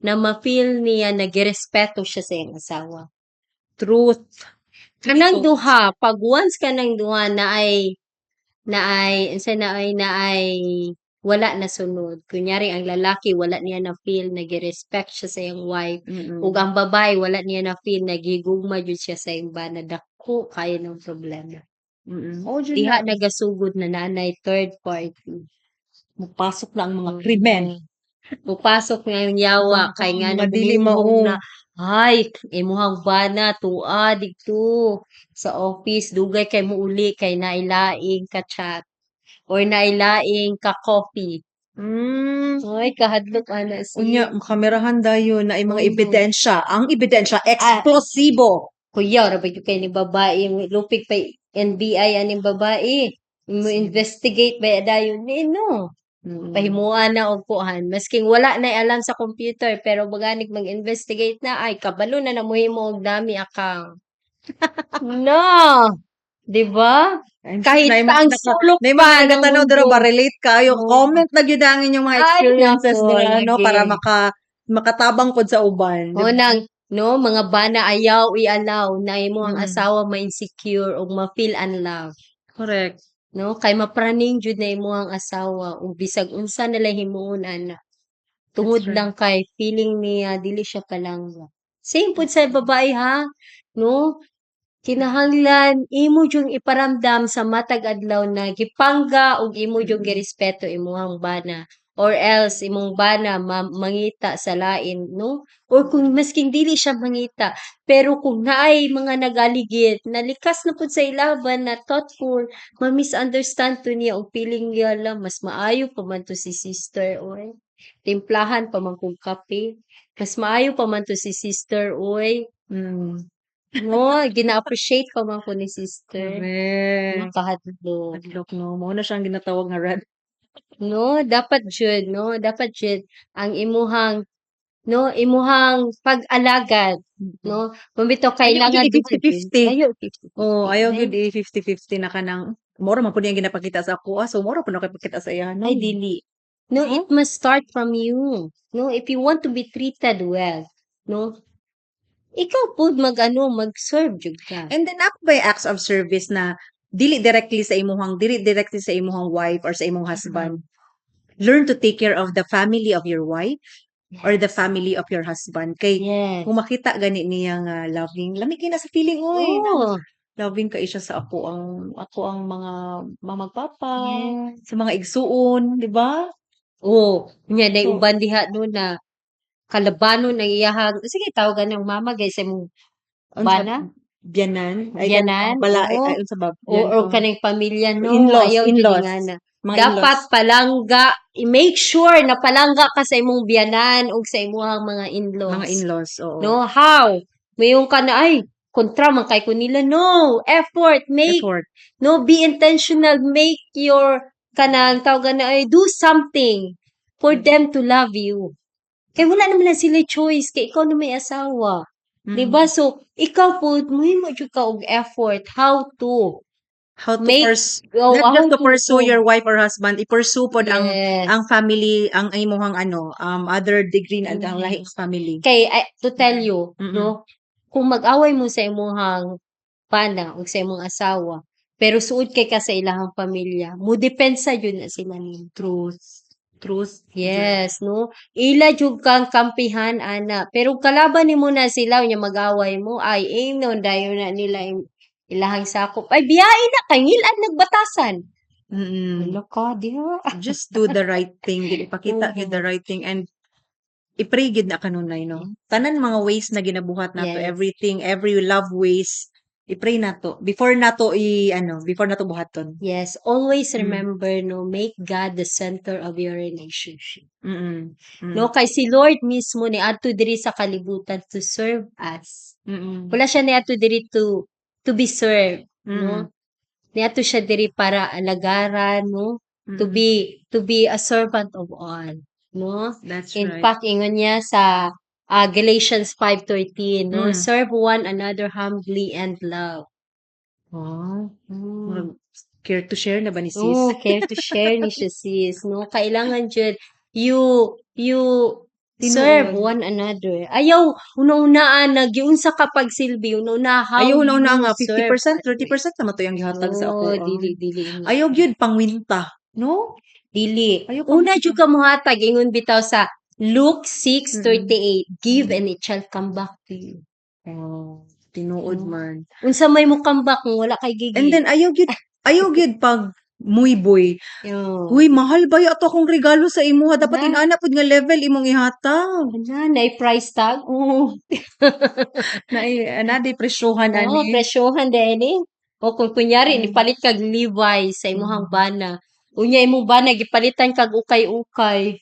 Speaker 2: na ma-feel niya na girespeto siya sa iyang asawa.
Speaker 1: Truth.
Speaker 2: Kanang duha, pag once kanang duha na ay unsa na ay wala na sunod. Kunyari ang lalaki wala niya na feel na gi-respect siya sa iyang wife ug ang babae wala niya na feel na gigugma jud siya sa iyang bana, dako kaayo ng problema.
Speaker 1: Oo jud
Speaker 2: Diha
Speaker 1: na.
Speaker 2: nagasugod na naanay third party.
Speaker 1: Mupasok na ang mga krimen.
Speaker 2: Mupasok nga yung yawa kay nga
Speaker 1: Mga dili mao.
Speaker 2: na ay imuhang bana tua didto sa office, dugay kay muuli kay nailaing ka chat or nailaing ka coffee. Ay, kahadlok ana si.
Speaker 1: Unya, makamerahan dayon na ay mga
Speaker 2: Oo.
Speaker 1: ebidensya. Ang ebidensya eksplosibo.
Speaker 2: Kuya, ra ba gyud kay ni babae, lupig pa NBI aning babae. Mo investigate ba dayon ni, no? Pahimuan na og kuan masking wala na alam sa computer, pero maganig mag-investigate na ay kabalo na namuhimo og dami account. No. Di ba?
Speaker 1: I'm
Speaker 2: Kahit
Speaker 1: sure
Speaker 2: sa ang sulok
Speaker 1: na
Speaker 2: pa
Speaker 1: mga
Speaker 2: ng
Speaker 1: nagtanaw dira
Speaker 2: mundo.
Speaker 1: ba, relate kayo,
Speaker 2: Oo.
Speaker 1: comment na gyud ang inyong mga
Speaker 2: Ay,
Speaker 1: experiences
Speaker 2: nako,
Speaker 1: dira, no, para
Speaker 2: lagi.
Speaker 1: makatabang pod sa uban, di
Speaker 2: O
Speaker 1: ba?
Speaker 2: Nang no, mga bana, ayaw i-allow na imo ang asawa ma-insecure ug ma-feel unloved.
Speaker 1: Correct.
Speaker 2: No, kay mapraning jud na imo ang asawa ug bisag unsa nila himuon ana. Tungod
Speaker 1: That's right.
Speaker 2: lang kay feeling niya dili siya palangga. Same pud sa babae ha, no? Kinahanglan imo jung iparamdam sa matag adlaw na gipangga ug imo jung girespeto imong bana, or else imong bana mangita sa lain, no? Or kung masking dili siya mangita, pero kung naay mga nagaligid na likas na pud sa ilaban na thoughtful, ma-misunderstand to niya og feeling niya lang mas maayo pa man to si sister oy. Timplahan pa man kog kape. Mas maayo pa man to si sister oy. No, gina-appreciate pa man ko ni sister.
Speaker 1: Correct.
Speaker 2: Makahadlok.
Speaker 1: Hadlok, no. Mao na siyang ginatawag nga red.
Speaker 2: No, dapat jud, no, dapat jud ang imuhang, no, imuhang pag-alagad, no. Bitaw
Speaker 1: Ayaw
Speaker 2: kailangan
Speaker 1: gyud i-50-50.
Speaker 2: Ayaw 50-50.
Speaker 1: Oh, ayaw gyud i-50-50 na kanang mora man pud niyang ginapakita sa ako, ah, so mora pud ako ipakita sa iya. No.
Speaker 2: Ay, dili. No,
Speaker 1: No?
Speaker 2: it must start from you. No, if you want to be treated well, no, ikaw pud mag-ano, mag-serve jud ka.
Speaker 1: And then ako by acts of service na dili directly sa imuhang wife or sa imong husband. Learn to take care of the family of your wife or the family of your husband. Kay kung makita gani niya nga loving, lami kay na sa feeling oy.
Speaker 2: Oo.
Speaker 1: Loving kay siya sa ako ang mga mamagpapa, sa mga igsuon, di ba?
Speaker 2: Oh, nya nay
Speaker 1: So
Speaker 2: uban diha no na kalabanon ang iyahang, sige, tawagan ng mama gay sa imong
Speaker 1: Unsa?
Speaker 2: Bana?
Speaker 1: Biyanan? Ay,
Speaker 2: Biyanan,
Speaker 1: bala,
Speaker 2: oo.
Speaker 1: ay, unsa ba?
Speaker 2: O or
Speaker 1: oh.
Speaker 2: kaning pamilya, no?
Speaker 1: In-laws,
Speaker 2: Ayaw jud
Speaker 1: in-laws.
Speaker 2: nga na.
Speaker 1: Mga
Speaker 2: Dapat
Speaker 1: in-laws.
Speaker 2: palangga, i-make sure na palangga ka sa imong biyanan ug sa imong mga in-laws.
Speaker 1: Mga in-laws, oo.
Speaker 2: No, how? Mayon ka na, ay, kontra man kay ko nila. No, effort, make,
Speaker 1: Effort.
Speaker 2: No, be intentional, make your, kanang, tawag na, ay, do something for them to love you. Kay wala naman na sila choice, kay ikaw na may asawa. Diba? So, ikaw po, muhimo jud ka og effort how to
Speaker 1: How to
Speaker 2: make, oh,
Speaker 1: not just
Speaker 2: how
Speaker 1: to pursue
Speaker 2: to
Speaker 1: your wife or husband, i-pursue pod ang ang family, ang imuhang ano, other degree na ang lahi family.
Speaker 2: Kay ay, to tell you, no, kung mag-away mo sa imuhang pana o sa imong asawa, pero suod kay ka sa ilahang pamilya, mo depensa jud na sila nimo.
Speaker 1: Truth. Truth.
Speaker 2: Yes, no? Ila jud kang kampihan ana, pero kalaban nimo na sila unya mag-away mo, ay ingnon dayon na nila ilahang sakop. Ay biyain na kay ngil-ad nagbatasan. Wala ka diha.
Speaker 1: Just do the right thing. Gid ipakita gyud the right thing and i-pray gid na kanunay, no? Tanan mga ways na ginabuhat nato, everything, every love ways, i-pray nato before nato i ano, before nato buhaton.
Speaker 2: Yes, always remember, no, make God the center of your relationship. No, kay si Lord mismo niadto diri sa kalibutan to serve us. Wala siya niadto diri to be served, no? Niadto siya diri para alagaran, no? To be a servant of all, no?
Speaker 1: That's
Speaker 2: In
Speaker 1: right.
Speaker 2: fact, ingon niya sa Galatians 5:13, no? Serve one another humbly and love.
Speaker 1: Oh, murag care to share na ba ni sis?
Speaker 2: Oh, care to share ni siya, sis, no? Kailangan jud you serve
Speaker 1: Tinuod.
Speaker 2: one another. Ayaw una-unaan nagyunsa ka pagsilbi, una-una how
Speaker 1: Ayaw una-una
Speaker 2: you
Speaker 1: nga
Speaker 2: serve
Speaker 1: 50%, 30% naman to yung gihatag sa ako.
Speaker 2: Oh,
Speaker 1: Ah.
Speaker 2: dili dili ni.
Speaker 1: Ayaw gyud pangwinta, no?
Speaker 2: Dili.
Speaker 1: Ayaw
Speaker 2: Una
Speaker 1: pangwinta.
Speaker 2: Jud ka mohatag, ingon bitaw sa Luke 6:38, "Give and it shall come back to you."
Speaker 1: Oh, tinuod
Speaker 2: No?
Speaker 1: man.
Speaker 2: Unsa may mo come back kung wala kay
Speaker 1: And
Speaker 2: gigi?
Speaker 1: then ayaw gyud pag muyboy.
Speaker 2: Yo.
Speaker 1: "Uy, mahal ba ato akong regalo sa imuha?" Dapat
Speaker 2: Na.
Speaker 1: inana pud nga level imong ihatag.
Speaker 2: Ana, naay price tag?
Speaker 1: Oo. Naay ana presyohan
Speaker 2: Oo,
Speaker 1: ani.
Speaker 2: presyohan din eh. O kung kunyari nipalit kag Levi's sa imong bana, unya imong bana gipalitan kag ukay-ukay.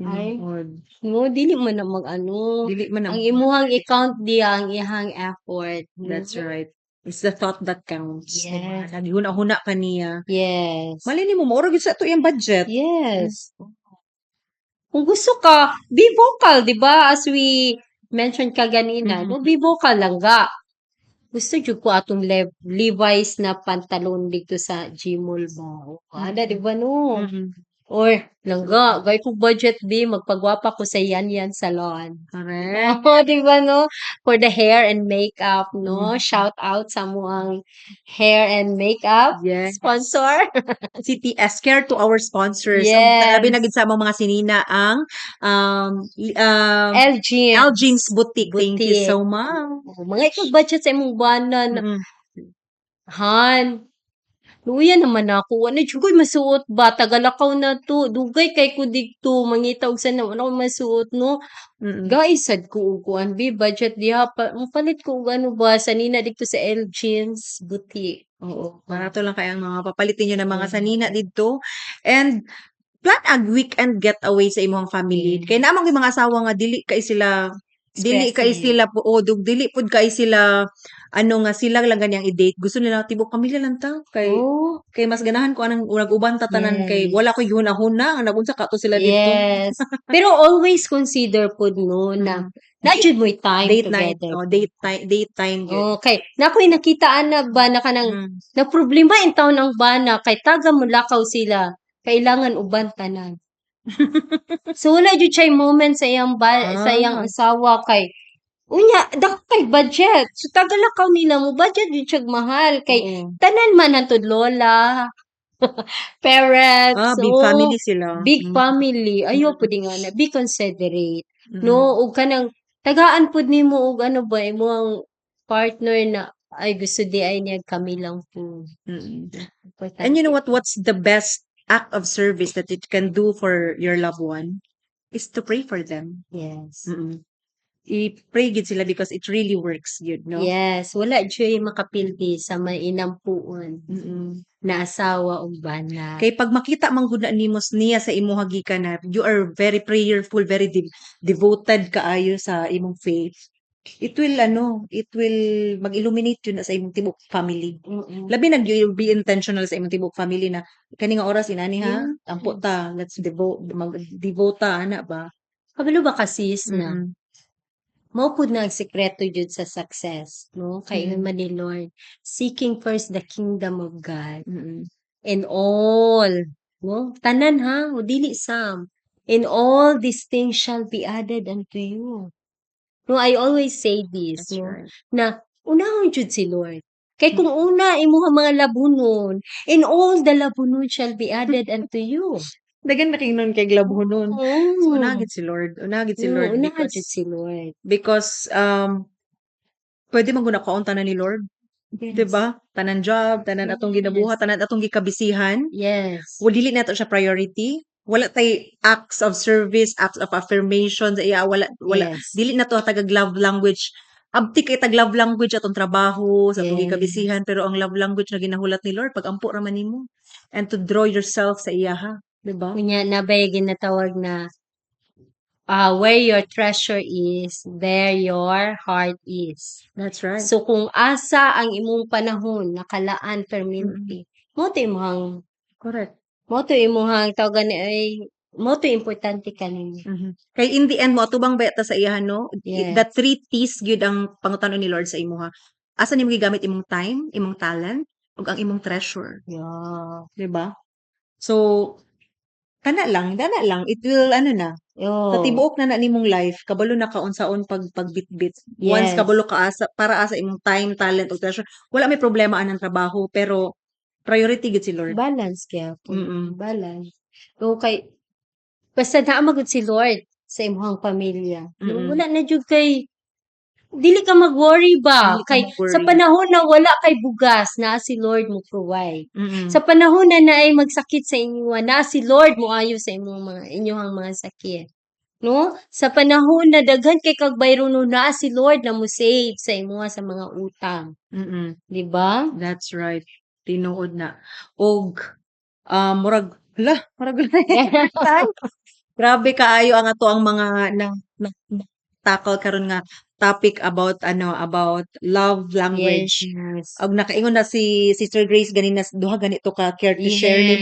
Speaker 2: Ay.
Speaker 1: Tinuod.
Speaker 2: No, dili man na mag-ano.
Speaker 1: Dili man na.
Speaker 2: Ang imuhang i-count diya ang iyahang effort.
Speaker 1: That's right. It's the thought that counts, diba?
Speaker 2: Yes.
Speaker 1: Naghuna-huna ka niya.
Speaker 2: Yes.
Speaker 1: Malay nimo mao ra gyud sa ato iyang budget.
Speaker 2: Yes. Kung gusto ka, be vocal, 'di ba? As we mentioned kaganina, no, be vocal lang ga. "Gusto jud ko atong Levi's na pantalon dito sa Gmall ba." Ana, 'di ba, no?
Speaker 1: Mm.
Speaker 2: Or, "Langga, gay ko budget be, magpagwapa ko sa Yan Yan Salon."
Speaker 1: Correct.
Speaker 2: Oo, 'di ba, no? For the hair and makeup, no?
Speaker 1: Mm.
Speaker 2: Shout out sa amuang hair and makeup sponsor.
Speaker 1: CTS, care to our sponsors. Ang labi na gid sa among mga sinina ang
Speaker 2: L Jeans.
Speaker 1: L Jeans Boutique. Thank you
Speaker 2: Boutique.
Speaker 1: So much.
Speaker 2: Oh, mga ikaw budget sa imong bana na, "Han, luya naman ako. Wala jud ko'y masuot ba? Tagalakaw na to. Dugay kay ko didto. Mangita og sana wala ko masuot, no?" "Guys, sad ko og kuan be, budget diha pa mopalit ko og ano ba sanina didto sa L Jeans Boutique."
Speaker 1: Oo, barato lang kay ang mga papalitin niyo ng mga sanina didto. And plan ag weekend getaway sa imong family. Kay naa man gyud mga asawa nga dili kay
Speaker 2: Expressive.
Speaker 1: Sila po o dug dili pud kay sila ano nga sila lang ganyang i-date. Gusto nila tibok pamilya lang ta kay kay mas ganahan ko anang nag-uban ta tanan kay wala koy gihuna-huna nga nagunsa ka to sila didto.
Speaker 2: Yes. Pero always consider pud, no, na na jud mo'y time
Speaker 1: Date night,
Speaker 2: together.
Speaker 1: Oh, date time, date time gyud.
Speaker 2: Okay. Na ako'y nakitaan na ba na kanang na problema in town ang bana kay taga mulakaw sila. Kailangan uban tanan. So wala jud siya moment sa iyang asawa kay unya dako kay budget. So taga lakaw nila mo budget jud siya mahal kay tanan man hantod lola, parents,
Speaker 1: Ah, big
Speaker 2: oh,
Speaker 1: family sila.
Speaker 2: Big family. Ayaw pud nga na be considerate. No, ug kanang tagaan pud nimo og ano ba imong partner na Ay, gusto diay niya kami lang po. Importante.
Speaker 1: And you know what? What's the best act of service that you can do for your loved one is to pray for them. I-pray gid sila because it really works gud, no?
Speaker 2: Yes, wala juy makapildi sa mainampuon na asawa o bana.
Speaker 1: Kay pag makita man gud na nimo niya sa imuha gikan na you are very prayerful, very devoted kaayo sa imong faith, it will ano, it will mag-illuminate yun na sa imong tibuok family. Labi na you be intentional sa imong tibuok family na kani nga oras inani ha, ampo ta, let's devote, mag-devote ta ana ba?
Speaker 2: Kabalo ba ka, sis, na mao pud na ang sikreto jud sa success, no? Kay ingon man ni Lord, seeking first the kingdom of God and all, no? Tanan ha, o dili some. And all these things shall be added unto you. No, I always say this,
Speaker 1: That's
Speaker 2: no,
Speaker 1: right.
Speaker 2: na unahon jud si Lord. Kay kung una imuha mga labunon, and all the labunon shall be added unto you.
Speaker 1: Daghan na kay nun kay labhonon. So, unahan gid si Lord. Unahan gid si
Speaker 2: No,
Speaker 1: Lord
Speaker 2: unahan
Speaker 1: because
Speaker 2: jud si Lord.
Speaker 1: Because pwede man gud na kuhaon tanan ni Lord. 'Di ba? Tanan job, tanan atong ginabuhat, tanan atong gikabisihan. Well, dili nato siya priority. Wala tay acts of service, acts of affirmation sa iya, wala wala dili nato tagag love language. Abti kay tag love language atong trabaho, sa atong gikabisihan, pero ang love language na ginahulat ni Lord pag ampo ra man nimo and to draw yourself sa iya ha, 'di ba?
Speaker 2: Unya naa bay ginatawag na where your treasure is, there your heart is.
Speaker 1: That's right.
Speaker 2: So kung asa ang imong panahon nakalaan permanently, mao to imong mao to imong tawagan ni ay mao to importante kaninyo.
Speaker 1: Kay in the end mo atubang ba ta sa iya, no?
Speaker 2: Yes.
Speaker 1: The three T's gyud ang pangutana ni Lord sa imuha. Asa nimo gigamit imong time, imong talent, ug ang imong treasure? 'Di ba? So kana lang, dana lang, it will ano na, sa tibuok na na nimong life, kabalo na ka unsaon pag pagbitbit. Once kabalo ka asa para asa imong time, talent ug treasure, wala may problema anang trabaho pero priority gyud si Lord.
Speaker 2: Balance gyapon. Balance. So kay basta naa man gud si Lord sa imong pamilya, no? Wala na jud kay dili ka mag-worry ba
Speaker 1: Dili ka
Speaker 2: kay sa
Speaker 1: mag-worry.
Speaker 2: Panahon na wala kay bugas, naa si Lord mo provide. Sa panahon na naay magsakit sa inyo, naa si Lord moayo sa imong mga inyong mga sakit. No? Sa panahon na daghan kay kag bayronon, naa si Lord na mo save sa imuha sa mga utang. Di ba?
Speaker 1: That's right. Tinuod na. Og murag hala, murag time. Grabe kaayo ang ato ang mga na tackle karon nga topic about ano, about love language. Og nakaingon na si Sister Grace ganina, duha ganito ka care to share ni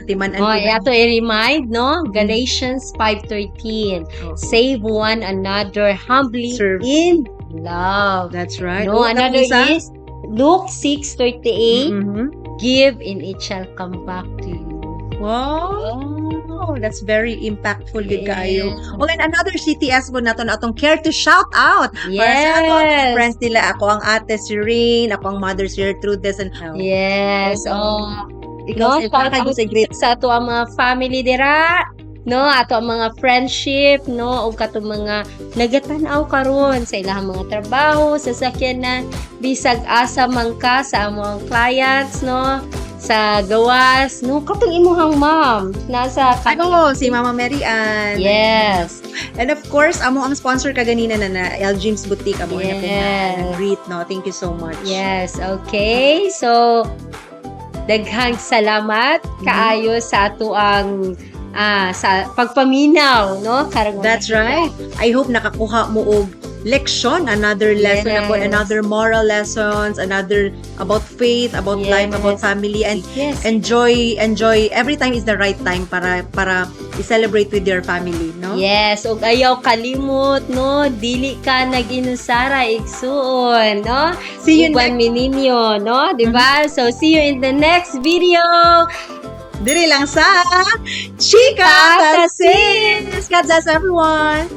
Speaker 1: timan.
Speaker 2: Oh, ato i-remind, no? Galatians 5:13. Save one another humbly
Speaker 1: Serve.
Speaker 2: In love.
Speaker 1: That's right.
Speaker 2: No,
Speaker 1: Oh,
Speaker 2: another
Speaker 1: katong isa?
Speaker 2: Is Luke 6:38. Give and it shall come back to you.
Speaker 1: Wow, that's very impactful gud kaayo. Well, and another CTS po nato na atong care to shout out para sa ato ang friends nila. Ako ang ate si Rain, ako ang mother si Gertrudes, and
Speaker 2: Oh.
Speaker 1: Ikaw,
Speaker 2: No,
Speaker 1: sis,
Speaker 2: shout
Speaker 1: para
Speaker 2: out
Speaker 1: sa great
Speaker 2: sa ato ang mga family dira, no, ato ang mga friendship, no, ug katong mga nagatan-aw karon sa ilahang mga trabaho, sa sakyanan, bisag asa man ka, sa among clients, no, sa gawas, no, katong imuhang mom nasa
Speaker 1: Ano, si Mama Mary Ann. And of course, amo ang sponsor kaganina na L James Boutique, amo na po na greet, no. Thank you so much.
Speaker 2: Yes, okay. So, daghang salamat kaayo sa ato ang sa pagpaminaw, no? Karong
Speaker 1: That's right. I hope nakakuha mo og leksyon, another lesson about another moral lessons, another about faith, about life, about family, and enjoy enjoy every time is the right time para i-celebrate with your family, no?
Speaker 2: Yes, ug ayaw kalimot, no? Dili ka nag-inusara igsuon, no?
Speaker 1: See you
Speaker 2: Uban
Speaker 1: next
Speaker 2: mi ninyo, no? Di ba? So, see you in the next video.
Speaker 1: Diri lang sa Chika Ta Sis. God bless everyone.